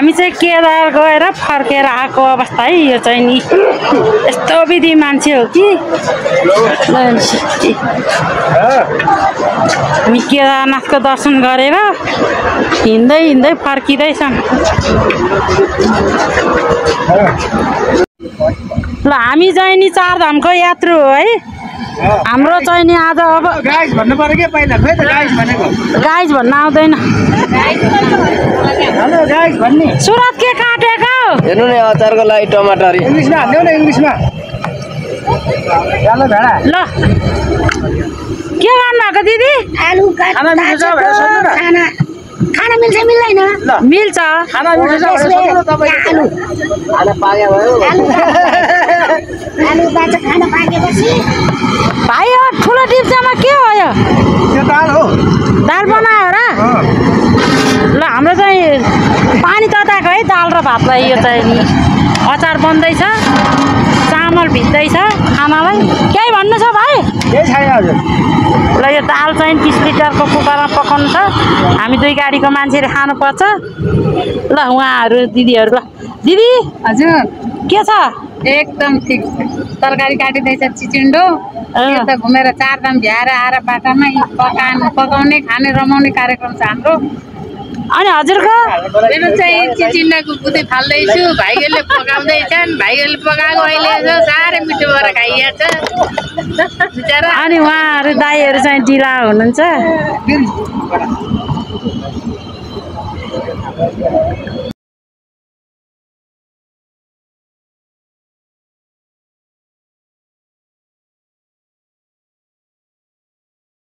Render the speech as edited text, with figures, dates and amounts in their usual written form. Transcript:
हामी चाहिँ केदार गएर फर्केर आएको अवस्था है यो चाहिँ नि यस्तो विधि मान्छे हो कि हामी केदारनाथको दर्शन गरेर हिँड्दै हिँड्दै फर्किँदैछौँ ल हामी चाहिँ नि चारधामको यात्रु हो है हाम्रो चाहिँ नि आज अब गाइस भन्नु पर्यो के पहिला खै त गाइस भनेको गाइस भन्न आउँदैन हेलो गाइस भन्ने सुरत के काटेको हेर्नु नि अचारको लागि टमाटर इंग्लिशमा हाल्नु न इंग्लिशमा यालो भेडा ल के गर्नु भएको दिदी आलु खाना मिल्छ भनेर सोध्नु न खाना खाना मिल्छ मिल्दैन मिल्छ खाना मिल्छ भनेर सोध्नु न तपाईँ आलु खाना पाक्यो भयो आलु बाचा खाना पाकेपछि भाइ यो ठुलो डिप्चामा के हो यो त्यो दाल हो दाल बनायो र ल हाम्रो चाहिँ पानी तताएको है दाल र भातलाई यो चाहिँ नि अचार बन्दैछ चामल भिज्दैछ खानालाई केही भन्नु छ भाइ केही छैन हजुर ल यो दाल चाहिँ 30 लिटरको कुकरमा पकाउनु छ हामी दुई गाडीको मान्छेले खानुपर्छ ल उहाँहरू दिदीहरू ल दिदी हजुर के छ एकदम ठिक तरकारी काटिँदैछ चिचिन्डो त घुमेर चारधाम भ्याएर आएर बाटामा पकाउने खाने रमाउने कार्यक्रम छ हाम्रो अनि हजुरको मेरो चाहिँ चिचिन्डाको बुद्धि फाल्दैछु भाइहरूले पकाउँदैछन् भाइहरूले पकाएको अहिले साह्रै मिठो भएर खाइएको छ अनि उहाँहरू दाइहरू चाहिँ ढिला हुनुहुन्छ